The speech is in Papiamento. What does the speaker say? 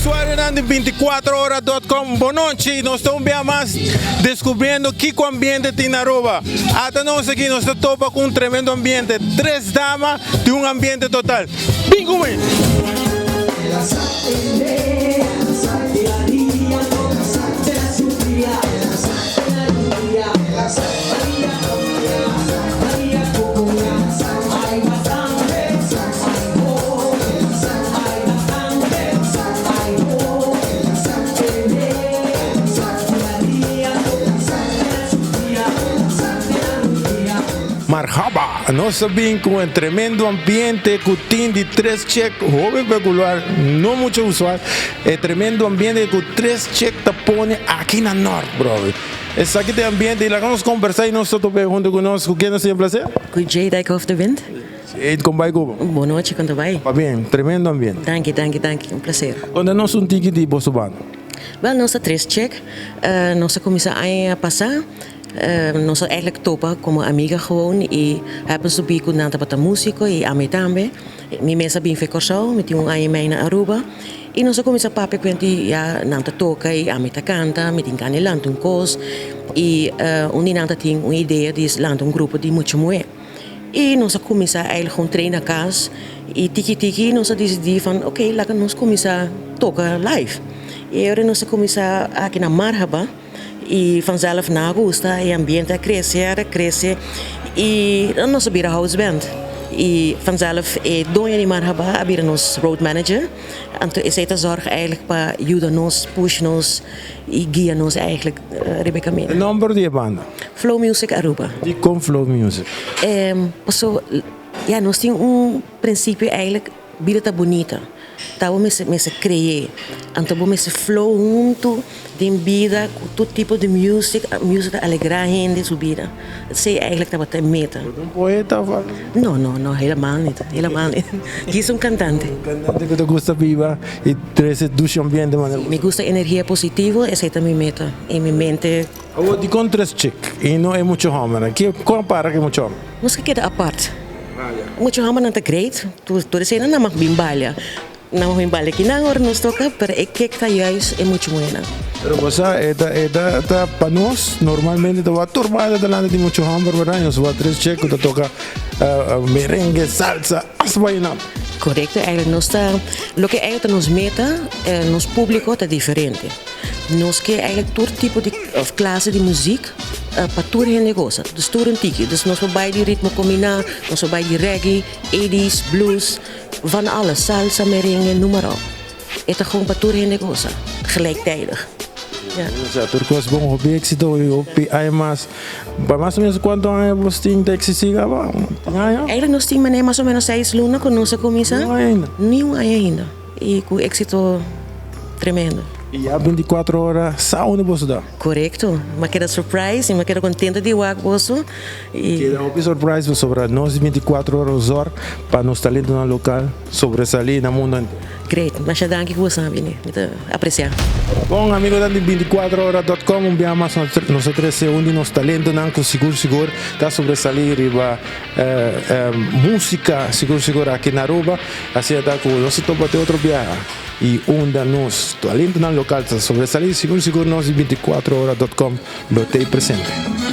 Usuarionan di 24ora.com, bon nochi. Nos ta un bia mas descubriendo kico ambiente tin na Aruba. Ata nos aki, nos ta topa cu un tremendo ambiente. Tres dama di un ambiente total. Bin cu mi! Marhaba! Nos a bin cu un tremendo ambiente cu tin di tres check hopi peculiar, no mucho usual. E tremendo ambiente cu tres check ta pone aki na Noord, brother. Esaki ta e ambiente y laga nos conversa y nos ta tope hunto cu nos. Cu ken nos tin e placer? Cu Jay Dijkhoff de Wind. Jade, con bai cu bo? Bon nochi, con ta bai? Pa bien, tremendo ambiente. Danki, danki, danki, un placer. Conta nos un tiki di boso banda. Wel, nos ta tres chick. Nos a cuminsa aña pasa. Nos a eigenlijk topa como amiga gewoon y happens to be cu nan tabata musico y ami tambe. Mi mes a bin fe Corsou, mi tin un aña y mei na Aruba. Y nos a cuminsa papia cuenta y ya nan ta toca y ami ta canta, mi tin gana di lanta un cos. Y un di nan ta tin un idea di lanta un grupo di mucha muhe. Y nos a cuminsa eigenlijk gewoon train na cas y tiki tiki nos a dicidi van ok laga nos cuminsa toca live. Y ora nos a cuminsa aki na Marhaba y vanzelf nan a gusta e ambiente a crece a crece y nos a bira house band y vanzelf e doño di Marhaba a bira nos road manager anto esey ta zorg eigenlijk pa yuda nos push nos y guia nos eigenlijk riba e camino. E nomber di e banda? Flow Music Aruba. Dikon Flow Music? Paso ya nos tin un principio eigenlijk bida ta bunita ta bo mester mester cree anto bo mester flow hunto den bida cu tur tipo di music, music ta alegra hende su bida esey eigenlijk tabata e meta. Bo ta un poeta of algo asi? No no no helemaal niet helemaal niet djis un cantante. Un cantante cu ta gusta biba y trece dushi ambiente manera Mi gusta energia positivo esey ta mi meta y mi mente. Awor dikon tres chik y no e mucho hombernan? Ke kon a para ku e mucho homber? Nos ke keda apart. Mucho hombernan ta great, tur eseinan nan mag bin balia. Nan mag bin balia kinan ora nos toka, pero e kek ta juist e mucho muhernan. Pero bo sa, e ta e ta ta pa nos normalmente ta wak tur baile delante di mucho homber, berdad? Y nos wak tres chik ku ta toka merengue, salsa, hasta vallenato. Korekto, eigenlijk nos ta, loke eigenlijk ta nos meta, nos publiko ta diferente. Nos ke eigenlijk tur tipo di of klase di muziek pa tur hende gosa. Dus tur un tiki. Dus nos por bai di ritmo kombiná, nos por bai di reggae, eighties, blues, van alles, salsa, merengue, noem maar op. E ta gewoon pa tur hende gosa, gelijktijdig. Ja. Osea, tur kos bon, hopi éxito y hopi aña mas. Pa mas o menos kuantu aña bos tin ta eksistí kaba? Tin aña? Eigenlijk nos tin manera mas o menos seis luna ku nos a kuminsá. Ni un aña ainda? Ni un aña ainda. Y cu exito tremendo. Y ya 24 ora sa unda boso ta? Corecto. M'a keda surprise y m'a keda contento di wak boso. Y. Keda hopi surprise pasobra nos di 24 ora zorg pa nos talentonan local sobresali na mundo entero. Great. Masha danki cu boso a bini. Mi ta aprecia. Bon amigonan di 24 ora dot com un bia mas nos a trece un di nos talentonan cu sigur sigur ta sobresali riba Musica sigur sigur aki na Aruba asina ta cu nos ta topa te otro biaha y unda nos talentonan local ta sobresali sigur sigur nos di 24 ora dot com lo tey presente.